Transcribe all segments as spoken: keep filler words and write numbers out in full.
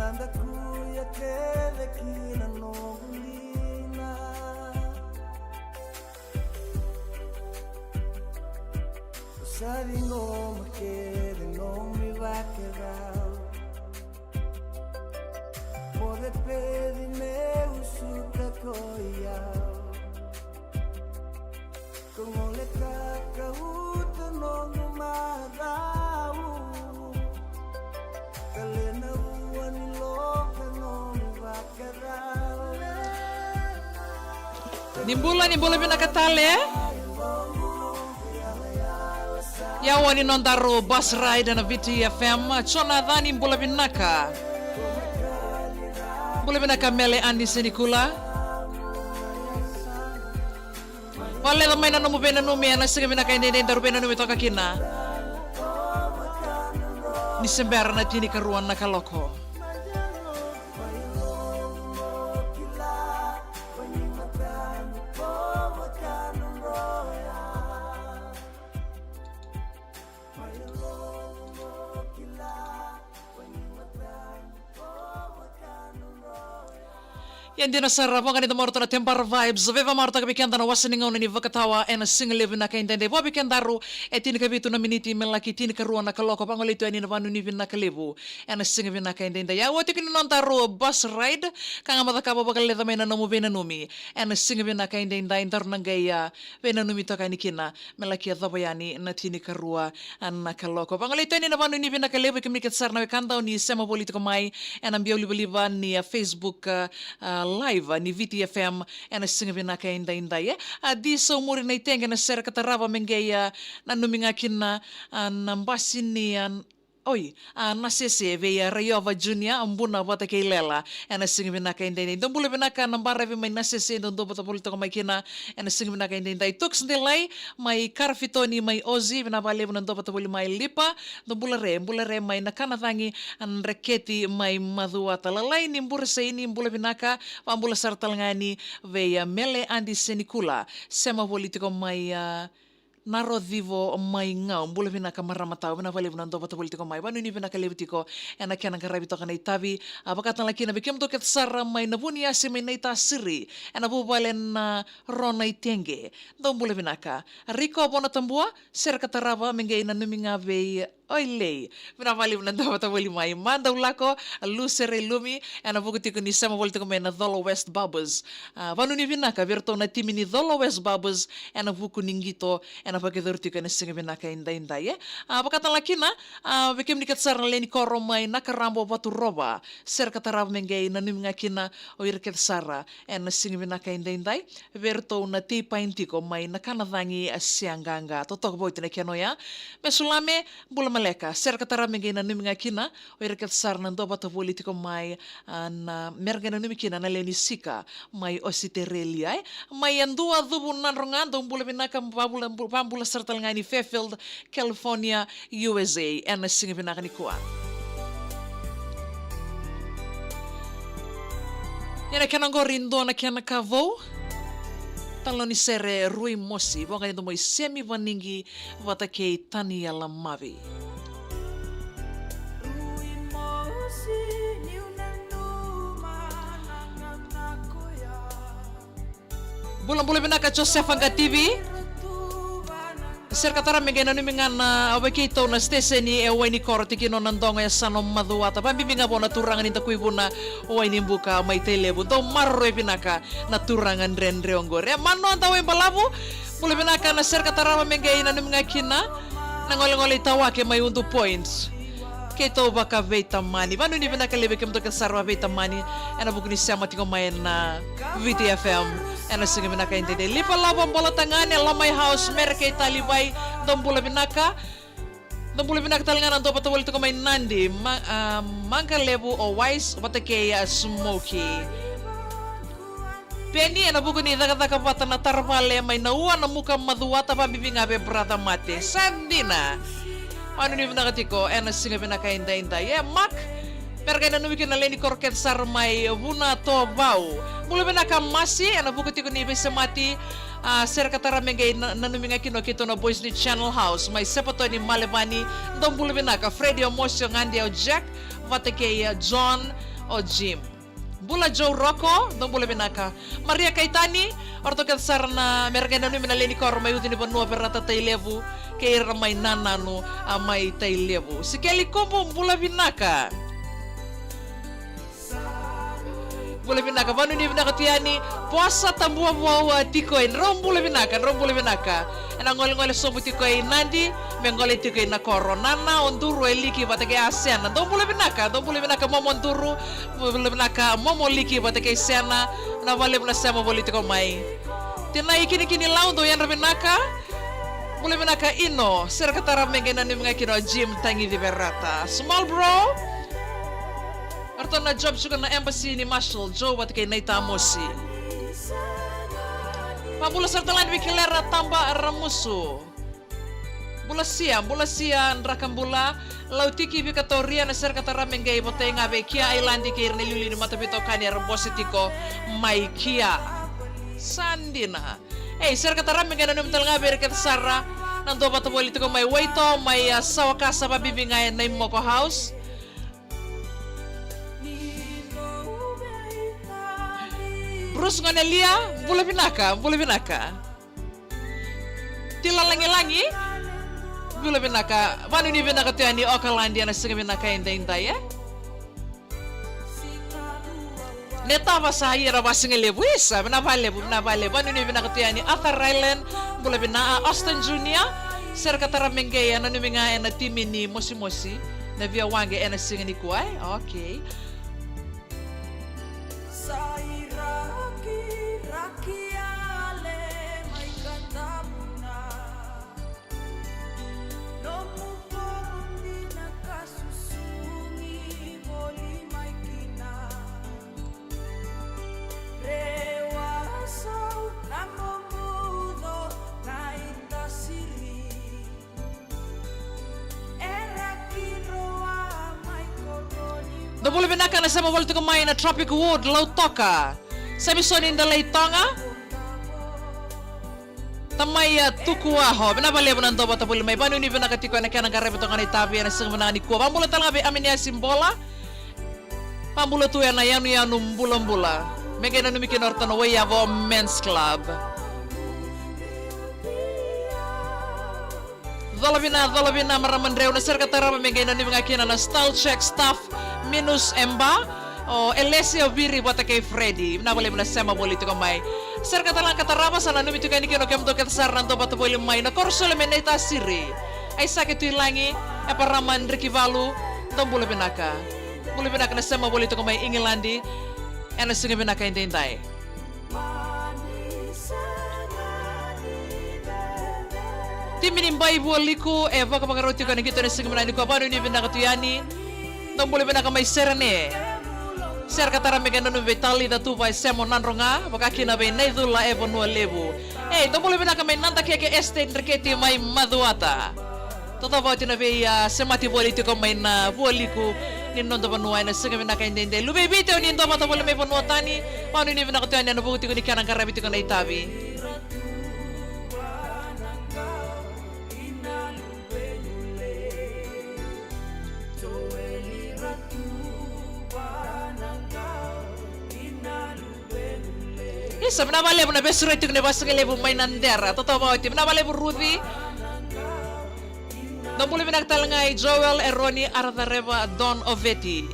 Sa da kuya kece ki na noqu dina. Sa ciqoma kece nomu ivakacala. Mo cei peci me usuta ko iyau. Ko gole ka kauta nomu marau. Ka lena ua ni loka nomu vakacala. Ni bula, ni bula vinaka tale. Ia, oya ni nodaru bus ride na V T F M. Jonathan, ni bula vinaka. Bula vinaka Mele Ani Senikula. Valeca mai na nomu veinanumi ena siga vinaka edaidai daru veinanumi toka kina. Ni se bera na tinikarua na kaloko. Ia dina sara, voqa ni da marautaka na Tebara Vibes, veivakamarautaka vei keda na wasa ni gauna ni vakatawa ena siga levu vinaka edaidai. Vua vei kedaru e tinikavitu na miniti me laki tinikarua na kaloko, vagolei tu yani na vanuinui vinaka levu ena siga vinaka edaidai. Ia, oti kina nodaru bus ride, ka ga mo cakava vakaleca mai na nomu veinanumi ena siga vinaka edaidai, daru na qai, a, veinanumi toka yani kina me laki yacova yani na tinikarua na kaloko. Vagolei tu yani na vanuinui vinaka levu, kemuni kece sara na wekada o ni sema voli tiko mai ena biau livaliva ni, a, Facebook, a, a, Live ni V T F M ena siga vinaka edaidai, e. A, Di Saumuri Naitege, na sere ka tarava me qai, a, nanumi ga kina, a, na basi ni, a, oi, a, Nasese vei, a, Raiova Junior, a, Buna vata kei Lela ena siga vinaka edaidai. Dou bula vinaka na baravi mai Nasese, dou duavata voli toka mai kina ena siga vinaka edaidai. Tuks Delai mai Karafitoni mai Ozi, vinaka vakalevu na duavata voli mai Lipa. Dou bula re, bula re mai Nakanacagi, a, Dreketi mai Macuata. Lalai ni Burasei, ni bula vinaka, vabula sara tale ga yani vei, a, Mele Adi Senikula, sema voli tiko mai, a, Narocivo mai Gau, bula vinaka marama tau, vinaka vakalevu na duavata voli tiko mai. Vanuinui vinaka levu tiko ena kena qaravi toka na itavi. A, vaka tale ga kina vei kemudou kece sara mai Navuniyasi mai Naitasiri, ena vuvale na Ro Naitege, dou bula vinaka. Riko Vonatabua, sere ka tarava me qai nanumi ga vei Oilei. Vinaka vakalevu na duavata voli mai. Madaulako, Lu Sereilumi, ena vuku tiko ni sema voli tiko mai na Colo West Babas. A, vanuinui vinaka vei iratou na timi ni Colo West Babas ena vuku ni qito ena vakayacori tiko ena siga vinaka edaidai, e. A, vaka tale ga kina, a, vei kemuni kece sara na lewe ni koro mai Nakarabo, Vaturova, sere ka tarava me qai nanumi ga kina o ira kece sara ena siga vinaka edaidai. Vei iratou na tei paini tiko mai Nakanacagi, a, se qaqa, totoka vauti na kena oya. Mesulame, bula maleka, sere ka tarava me qai nanumi ga kina o ira kece sara na duavata voli tiko mai, a, na, me ra qai nanumi kina na lewe ni Sika mai Ositerelia, e. Mai Yadua, Cuvu, Nadroga, dou bula vinaka, vabula, vabula sara tale ga ni Fairfield, California, U S A, ena siga vinaka nikua. Ia na kena qori dua na kena ka vou. Talanoa ni sere Rui Mosi, voqa ni domo i Semi Vanigi vata kei Taniela Mavi. Bulabula vinaka Josefa Qativi. Sere ka tara me qai nanumi ga na, a, vei keitou na siteseni e Wainikoro, tikina o Nadogo, e yasana o Macuata. Vabibi ga vua na turaga ni Dakuivuna, o Wainibuka mai Tailevu. Dou maroroi vinaka na turaga dredre oqori. E Manoa Dawai Balavu, bula vinaka. Na sere ka tarava me qai nanumi ga kina na golegole i Tawake mai Udu Point. Keitou vakaveitamani. Vanuinui vinaka levu vei kemudou kece sara vakaveitamani ena vuku ni sema tiko mai na V T F M ena siga vinaka edaidai. Lipa Lava, Bola Tagane, Lomai House, Mere kei Talivai, dou bula vinaka. Dou bula vinaka tale ga na dou vata voli tiko mai Nadi, ma, a, Maqalevu, o Wise vata kei, a, Smoky. Peni, ena vuku ni cakacaka vata na taravale mai Naua, Namuka, Macuata, vabibi ga vei brother Mate. Sa dina. Vanuinui vinaka tiko ena siga vinaka edaidai. E Mark, Me ra qai nanumi kina na lewe ni koro kece sara mai Vuna Tovau. Bula vinaka Masi, ena vuku tiko ni veisemati, a, sere ka tara me qai na-, nanumi ga kina o keitou na Boys ni Channel House mai Sepatoni Malevani. Dou bula vinaka Fredi, o Mosi, o Gadi, o Jack, vata kei, a, John, o Jim. Bula Joe Rocco, dou bula vinaka. Maria Kaitani, o ratou kece sara na, me ra qai nanumi na lewe ni koro mai Ucu ni Vanua, Verata, Tailevu, kei ira mai Nananu, a, mai Tailevu. Sikeli Kubu, bula vinaka. Bula vinaka, vanuinui vinaka tu yani, Poasa Tabua Vou, a, Tikoi, drau bula vinaka, drau bula vinaka. Ena golegole sobu Tikoi Nadi, me gole tiko i na koro. Nana, o Duru, e Liki vata kei a Sena. Dou bula vinaka, dou bula vinaka Momo Duru, bula vinaka Momo Liki vata kei Sena. Na valevu na sema voli tiko mai. Tina i Kinikini Lau, dou yadra vinaka. Bula vinaka Ino, sere ka tara me qai nanumi ga kina o Jim Tagici Verata. Small bro. Ratou na job suka na embassy ni Marshall, Joe vata kei Naita Mosi. Vabula sara tale ga vei Kilera Taba Ramusu. Bula Sia, bula Sia, draka bula. Lautiki Vikatoria, na sere ka tara me qai votai ga vei Kia Ailadi kei ira na iliuliu ni mataveitokani era bose tiko mai Kia. Sa dina. Ei, sere ka tara me qai nanumi tale ga vei ira kece sara na dua vata voli tiko mai Waito, mai, a, Sawakasa, vabibi ga e Naimoko House. Bruce Gonelia, bula vinaka, bula vinaka. Tila Lagilagi, bula vinaka. Vanuinui vinaka tu yani Okaladi ena siga vinaka edaidai, e? Netava sa ia na vasigalevu, isa, vinaka vakalevu, vinaka vakalevu. Vanuinui vinaka tu yani Arthur Ryland, bula vinaka. Austin Junior, sere ka tara me qai nanumi ga ena timi ni Mosimosi na Via Waqe ena siga nikua, e? Okay. Sa irakiraki ale mai ka tabuna. Nomu vodi na ka susugi voli mai kina. Rewa sau na momuco na itasiri. Dou bula vinaka na sema voli tiko mai na Tropic Wood, Lautoka. Samisoni Delai Toga. Tamai, a, Tukuaho. Vinaka vakalevu na dou vata voli mai. Vanuinui vinaka tiko ena kena qaravi toka na itavi ena siga vinaka nikua. Vabula tale ga vei Aminiasi Bola. Vabula tu ena yanuyanu bulabula. Me qai nanumi kina o ratou na Waiavo Men's Club. Cola vina, cola vina, marama dreu, na sere ka tarava me qai nanumi ga kina na Style Check staff, Minus Emba, o Elesi, o Viri vata kei Fredi. Vinaka vakalevu na sema voli tiko mai. Sere ka tale ga ka tarava, sa nanumi tiko yani kina o kemudou kece sara na dou vata voli mai na koro sole me nei tasiri. Aisake Tuilagi, Eparama Drikivalu, dou bula vinaka. Bula vinaka na sema voli tiko mai Igiladi ena siga vinaka edaidai. Timi ni Bai Vualiku e vakavakarau tiko ena qito ena siga vinaka nikua, vanuinui vinaka tu yani. Dou bula vinaka mai Serene. Sere ka tara me qai nanumi vei Talica Tuva e Semo Nadroga, vaka kina vei Naicula e Vanua Levu. Ei, dou bula vinaka mai Nadakeke Estate Dreketi mai Macuata. Totova oti na vei, a, semati voli tiko mai na Vualiku ni noda vanua ena siga vinaka edaidai. Luvei Viti, o ni dou vata voli mai vanua tani, vanuinui vinaka tu yani ena vuku tiko ni kena qaravi tiko na itavi. Isa, vinaka vakalevu na vesureti tiko ni vasigalevu mai Nadera. Totova oti, vinaka vakalevu Ruci. Dou bula vinaka tale ga i Joel, Eroni, Aracareva, Don Oveti.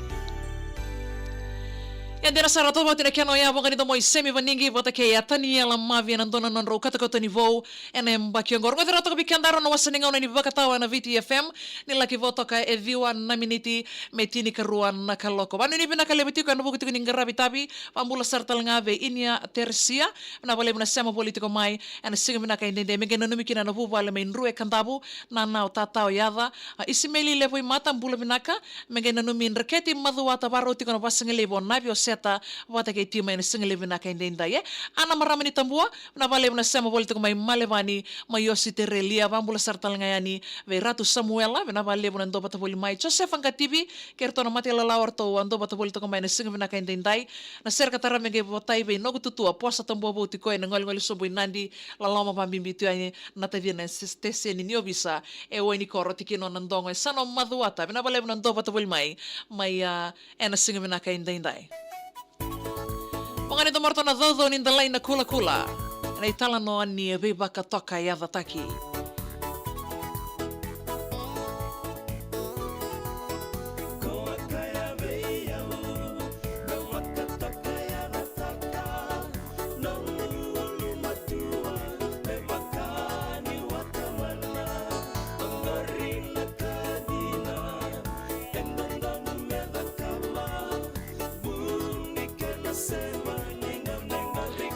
Ia dina sara, totova oti na kena oya, voqa ni domo i Semi Vanigi vata kei a Taniela Mavi ena dua na nodrau katakata ni vou ena yabaki oqo. Rogoci rawa toka vei kedaru na wasa ni gauna ni vakatawa ena Viti F M, ni laki vo toka e ciwa na miniti me tinikarua na kaloko. Vanuinui vinaka levu tiko ena vuku tiko ni qaravi tavi. Vabula sara tale ga vei Inia Teresia, vinaka vakalevu na sema voli tiko mai ena siga vinaka edaidai, me qai nanumi kina na vuvale mai Drue Kadavu, nana o tata o Yaca, a, Isimeli Levoimata, bula vinaka. Me qai nanumi Dreketi Macuata, varau tiko na vasigalevu o Navi o Seta vata kei Tima ena siga levu vinaka edaidai, e. Ana Marama ni Tabua, vinaka vakalevu na sema voli tiko mai Malevani mai Ositerelia. Vakabula sara tale ga yani vei Ratu Samuela, vinaka vakalevu na dua vata voli mai. Josefa Qativi kei ratou na mate ilala, o ratou a dua vata voli tiko mai ena siga vinaka edaidai. Na sereka tara me qai votai vei noqu tutua Posa Tabuavou tiko ena Golegole Sobu i Nadi, loloma vakabibi tu yani na tacina e siteseni ni ovisa e Wainikoya, tikina o Nadogo, e Sano Macuata. Vinaka vakalevu na dua vata voli mai, mai a ena siga vinaka edaidai. Vagani dua maratou na caucau ni Dalai na Kulakula, na italanoa ni veivakatokayacataki.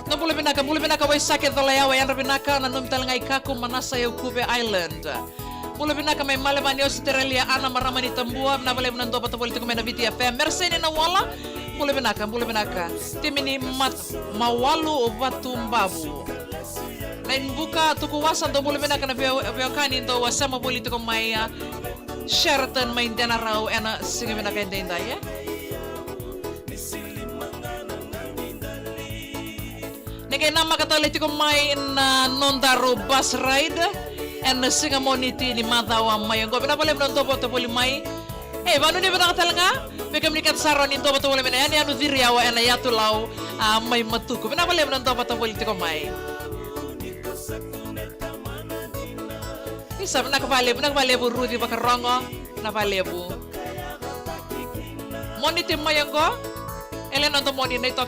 Na bula vinaka, bula vinaka Waisake Colayawa, yadra vinaka, na nomu tale ga i Kaku, Manasa, Yaukuve Island. Bula vinaka mai Malevani, Ositerelia, Ana Marama ni Tabua, vinaka vakalevu na dua vata voli tiko mai na Viti F M. Mereseni Nawala, bula vinaka, bula vinaka. Timi ni Mat-, Mawalu Vatubavu. Na Ibuka Tukuwasa, dou bula vinaka na veo-, veiwekani dou a sema voli tiko mai, a, Sheraton mai Denarau ena siga vinaka edaidai, e. Ni qai namaka tale tiko mai na nodaru bus ride ena siga Moniti ni macawa mai oqo. Vinaka vakalevu na dua vata voli mai. E, vanuinui vinaka tale ga vei kemuni kece sara ni dua vata voli mai na yanuyanu Ciriawa ena yatu Lau, a, mai Matuku. Vinaka vakalevu na dua vata voli tiko mai. Isa, vinaka vakalevu, vinaka vakalevu Ruci Vakarogo, vinaka vakalevu. Moniti mai oqo, e le noda moni na ito